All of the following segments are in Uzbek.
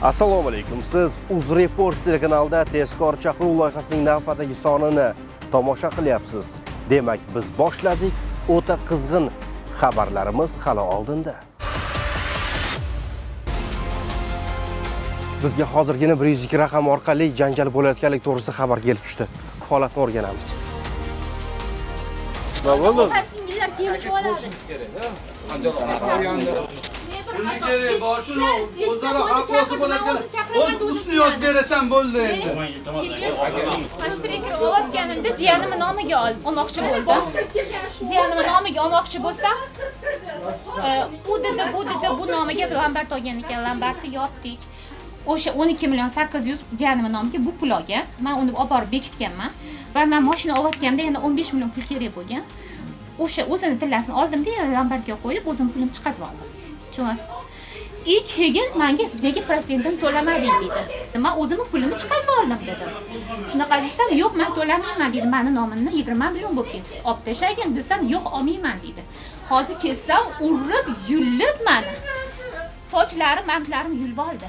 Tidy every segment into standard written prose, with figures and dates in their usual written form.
Assalomu alaykum. Siz UzReport telekanalida tezkor chaqiruv loyihasining navbatdagi sonini tomosha qilyapsiz. Demak, biz boshladik. O'ta qizg'in xabarlarimiz hali oldinda. Bizga hozirgina 102 raqam orqali janjal bo'layotganligi to'g'risida xabar kelib tushdi. Holatni o'rganamiz. Nima bo'ldi? Opa singillar kelishib oladi. Pulni kerak bor, shuni o'zaro xatosi bo'larkan. O'z yozib berasan bo'ldi endi. Mashina olayotganimda jiyanimni nomiga olmoqchi bo'ldim. Jiyanimni nomiga olmoqchi bo'lsam, u dedi, bu dedi, bu nomiga lombard olgan ekan, lombardni yopdik. O'sha 12 million 800 jiyanimni nomiga bu pul olgan. Men uni olib borib bekitganman va men mashina olayotganimda yana 15 million pul kerak bo'lgan. O'sha o'zini tillasini oldimda, yana lombardga qo'yib, o'zim pulimni chiqazib oldim. Tushunasizmi? Keyin menga nega protsentini to'lamading dedi. Men o'zimni pulimni chiqazib oldim dedim. Shunaqa desam, yo'q, men to'lamayman dedi. Meni nomimni 20 million bo'lib ketdi. Olib tashlagin desam, yo'q, olmayman dedi. Hozir kelsam, urib, yulib meni. Sochlarim, amtlarim yulib oldi.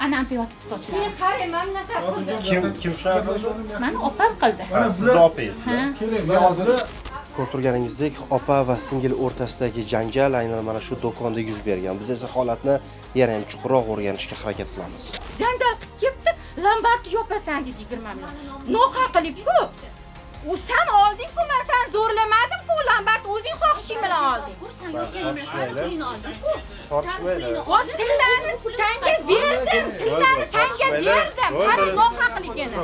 Anamda yotibdi sochlarim. Men qarang, mana bunaqa qildi. Kim shunaqa qildi? Meni opam qildi. Sizni opingiz. Ha. Ko'rib turganingizdek, opa va singil o'rtasidagi janjal aynan mana shu do'konda yuz bergan. Biz esa holatni yana ham chuqurroq o'rganishga harakat qilamiz. Janjal qilib ketdi, lombardni yopasan dedi 20 million. Nohaqlik-ku. U sen olding-ku, men seni zo'rlamadim-ku, lombard o'zing xohishing bilan olding. Sen yopgan emassan, pulini oldim-ku. Tortishmaylar. O tillani senga berdim, tillani senga berdim. Qarang nohaqligini.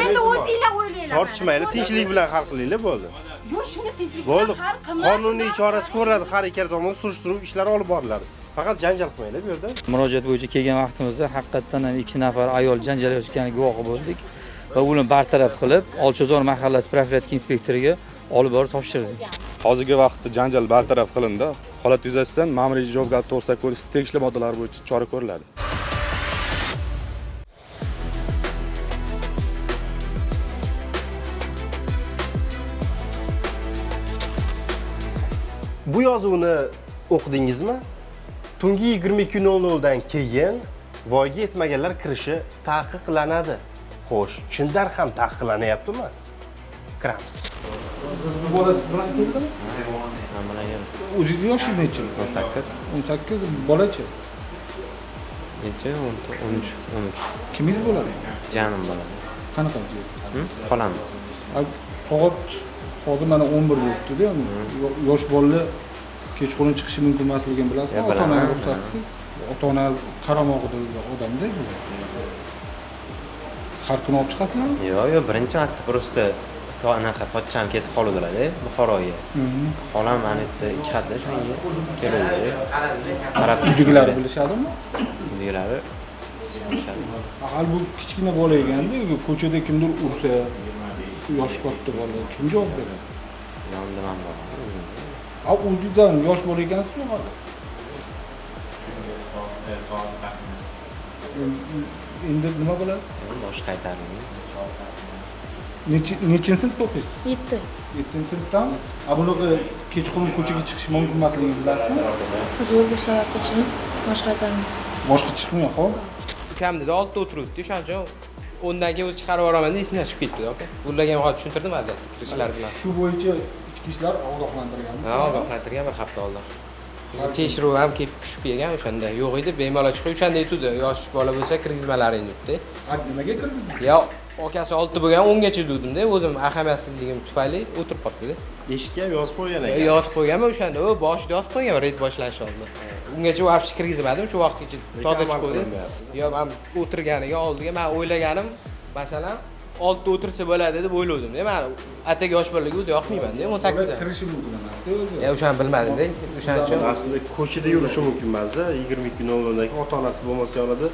Endi o'zinglar o'ylanglar. Tortishmaylar, tinchlik bilan hal qilinglar, bo'ldi. Yo'q, shuni tinchlik bilan hal qilma. Qonuniy chorasi ko'riladi, har ikkala tomonga surishtiruv ishlari olib boriladi. Faqat janjal qilmanglar bu yerda. Murojaat bo'yicha kelgan vaqtimizda haqiqatan ham ikki nafar ayol janjallashgani guvohi bo'ldik va uni bartaraf qilib, Olchazor mahallasi profilaktika inspektoriga olib borib topshirdik. Hozirgi vaqtda janjal bartaraf qilindi. Holat yuzasidan ma'muriy javobgarlik to'g'risidagi kodeksning tegishli moddalari bo'yicha chora ko'riladi. Bu yozuvni o'qidingizmi? Tungi 22:00 dan keyin voyaga yetmaganlar kirishi taqiqlanadi. Xo'sh, chindan ham taqiqlanyaptimi? Kiramiz. Bu bola siz bilan keldimi? Men bilan keldim. O'zingiz yoshingiz necha? 18. 18 bolachi? Necha? 13, 13. Kimingiz bo'ladi? Jiyanim bo'ladi. Qanaqa jiyaningiz? Xolam. Soat hozir mana 11 bo'libdi-da, yosh bolalar kechqurun chiqishi mumkin emasligini bilasizmi? Ota-ona ruxsatsiz, ota-ona qaramog'ida odamda bu. Har kuni olib chiqasizlarmi? Yo'q, yo'q, birinchi marta prosta anaqa pochcham ketib qoldilar-da Buxoroga. Xolam mana yerda ikki xatda shunga keluvdi. Qarab uydagilari bilishadimi? Uydagilari bilishadi. Hali bu kichkina bola ekanda, ko'chada kimdir ursa, yosh katta bola kim javob beradi? Yonida men boraman. A o'zingizdan yosh bola ekansizmi hali? Endi nima bo'ladi? Bosh qaytarildi. Nechinchi sinfda o'qiysiz? 7. 7-sinfdami? A bunaqa kechqurun ko'chaga chiqish mumkin emasligini bilasizmi? Zo'r bo'lsalar kechiring, bosh qaytarmaydi. Boshqa chiqmay, xo'p. Ukam dedi, oldida o'tiribdi, o'shaning uchun o'ndan keyin o'zi chiqarib yuboraman deb esimdan chiqib ketdi, aka. Ularga ham hozir tushuntirdim vaziyatni, kirishlar bilan. Shu bo'yicha ichki ishlar ogohlantirganmi? Ha, ogohlantirgan bir hafta oldin. Tekshiruv ham kelib tushib kelgan o'shanda. Yo'q edi, bemalol chiqib o'shanda aytuvdi, yosh bola bo'lsa kirgizmalaring debdi. Ha, nimaga kirgizdi? Yo, akasi 6 bo'lgan, 10 gacha degdim-da, o'zim ahamiyatsizligim tufayli o'tirib qolibdi-da. Eshikka ham yozib qo'ygan ekan. Yozib qo'yganman o'shanda, u boshida yozib qo'yganman, reyd boshlanishi oldin. Ungacha вообще kirgizmadim, shu vaqtgacha toza chiquvdi. Yo, men o'tirganiga oldiga men o'ylaganim, masalan, oldida o'tirsa bo'ladi deb o'ylovdim-da. Men ataga yosh bolalarga o'zi yoqmayman-da, 18 da. Kirishi mumkin emas-da o'zi. Ya, o'shani bilmadim-da. O'shaning uchun aslida ko'chada yurishi mumkin emas-da, 22:00 dan keyin ota-onasi bo'lmasa yonida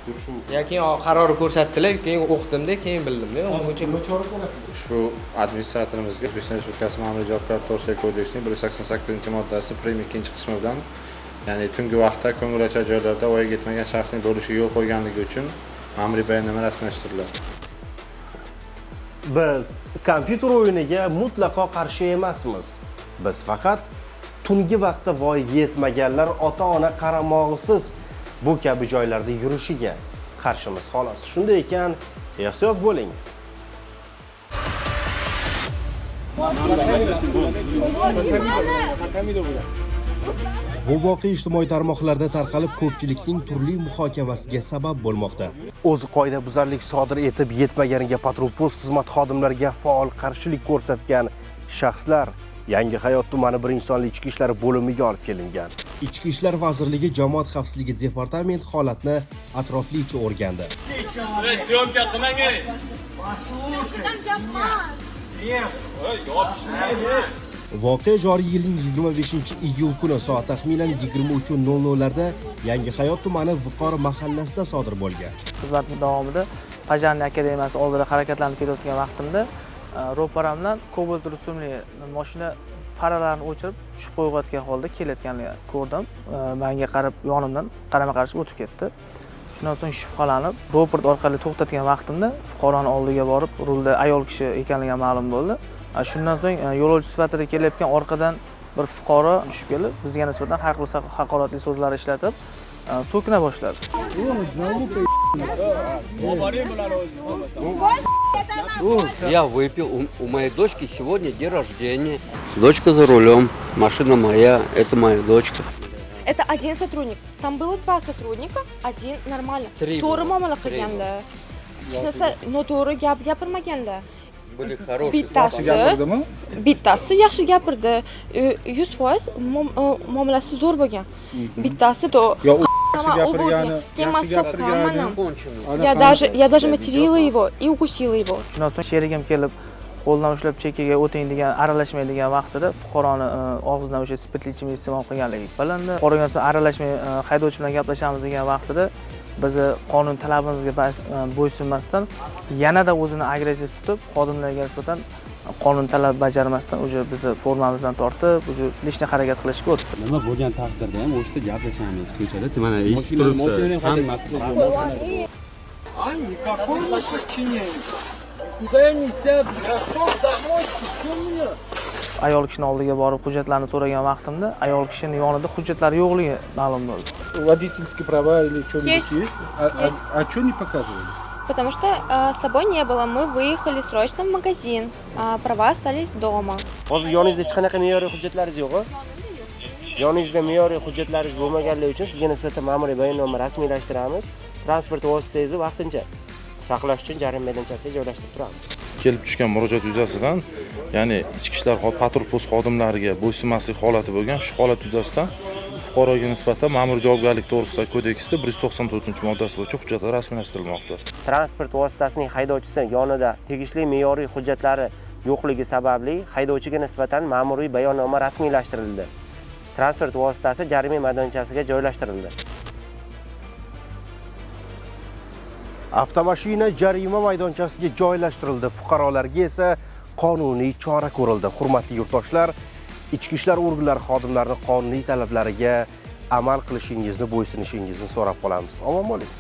yurishi mumkin. Ya keyin qarori ko'rsatdilar, keyin o'qidimda, keyin bildim-da. Ungacha nima chora ko'rasiz? Ushbu administratorimizga O'zbekiston Respublikasi Ma'muriy javobgarlik to'g'risidagi kodeksning 188-moddasi prim 2-qismi bilan, ya'ni tungi vaqtda ko'ngilochar joylarda voyaga yetmagan shaxsning bo'lishiga yo'l qo'yganligi uchun ma'muriy bayonnoma rasmiylashtiriladi. Biz kompyuter o'yiniga mutlaqo qarshi emasmiz. Biz faqat tungi vaqtda voyaga yetmaganlar ota-ona qaramog'isiz bu kabi joylarda yurishiga qarshimiz xolos. Shunday ekan, ehtiyot bo'ling. Bu voqea ijtimoiy tarmoqlarda tarqalib, ko'pchilikning turli muhokamasiga sabab bo'lmoqda. O'zi qoidabuzarlik sodir etib yetmaganiga patrul post xizmati xodimlariga faol qarshilik ko'rsatgan shaxslar Yangi Hayot tumani 1-sonli ichki ishlar bo'limiga olib kelingan. Ichki ishlar vazirligi jamoat xavfsizligi departamenti holatni atroflicha o'rgandi. Syomka qilmang. Voqea joriy yilning 25-iyul kuni soat taxminan 23:00 larda Yangi Hayot tumani Viqor mahallasida sodir bo'lgan. Xizmat davomida Pajarniy akademiyasi oldida harakatlanib kelayotgan vaqtimda ro'paramdan Cobalt rusumli mashina faralarini o'chirib tushib qo'yayotgan holda kelayotganligini ko'rdim. Menga qarab yonimdan qarama-qarshi o'tib ketdi. Shundan so'ng shubhalanib, roport orqali to'xtatgan vaqtimda fuqaroni oldiga borib, rulda ayol kishi ekanligi ma'lum bo'ldi. Shundan so'ng yo'lovchi sifatida kelayotgan orqadan bir fuqaro tushib kelib, bizga nisbatan har xil haqoratli so'zlar ishlatib, so'kina boshladi. Я выпил, у моей дочки сегодня день рождения. Дочка за рулем, машина моя, это моя дочка. Это один сотрудник. Там было два сотрудника, один нормально. To'g'ri muomala qilganlar. Hech narsa noto'g'ri gap gapirmaganlar. Были хорошие. Bittasi yaxshi gapirdi. 100% muomalasi zo'r bo'lgan. Bittasi to Я даже материла его и укусила его. Shundan so'ng sherigim kelib qo'ldan ushlab chekkaga o'ting degan, aralashmay degan vaqtida fuqaroni og'zidan o'sha spirtli ichimlik iste'mol qilganligi bilindi. Fuqaroga aralashmay haydovchi bilan gaplashamiz degan vaqtida bizni qonun talabimizga bo'ysunmasdan yanada o'zini agressiv tutib, xodimlarga nisbatan qonun talab bajarmasdan o'sha bizni formamizdan tortib, o'sha lishni harakat qilishga o'tdi. Nima bo'lgan taqdirda ham o'shda gaplashamiz ko'chada, mana eshitib turibsiz, hammasi. Ay, никакой не подчиняюсь. Куда я не сяду? Я шел домой, что мне? Ayol kishini oldiga borib hujjatlarni so'ragan vaqtimda ayol kishining yonida hujjatlari yo'qligi ma'lum bo'ldi. Водительские права или что-нибудь есть? А что не показывали? Потому что с собой не было. Мы выехали срочно в магазин, права остались дома. Hozir yoningizda hech qanaqa me'yoriy hujjatlaringiz yo'q-a? Yoningizda me'yoriy hujjatlaringiz bo'lmaganligi uchun sizga nisbatan ma'muriy bayonnoma rasmiylashtiramiz. Transport vositangizni vaqtincha saqlash uchun jarima maydonchasiga joylashtirib turamiz. Kelib tushgan murojaat yuzasidan, ya'ni ichki ishlar patrul post xodimlariga bo'ysunmaslik holati bo'lgan, shu holat yuzasidan fuqaroga nisbatan ma'muriy javobgarlik to'g'risidagi kodeksda 194-moddasi bo'yicha hujjatlar rasmiylashtirilmoqda. Transport vositasining haydovchisi yonida tegishli me'yoriy hujjatlari yo'qligi sababli haydovchiga nisbatan ma'muriy bayonnoma rasmiylashtirildi. Transport vositasi jarima maydonchasiga joylashtirildi. Avtomashina jarima maydonchasiga joylashtirildi. Fuqarolarga esa qonuniy chora ko'rildi. Hurmatli yurtdoshlar, ichki ishlar organlari xodimlarining qonuniy talablariga amal qilishingizni, bo'ysunishingizni so'rab qolamiz. Omon bo'ling.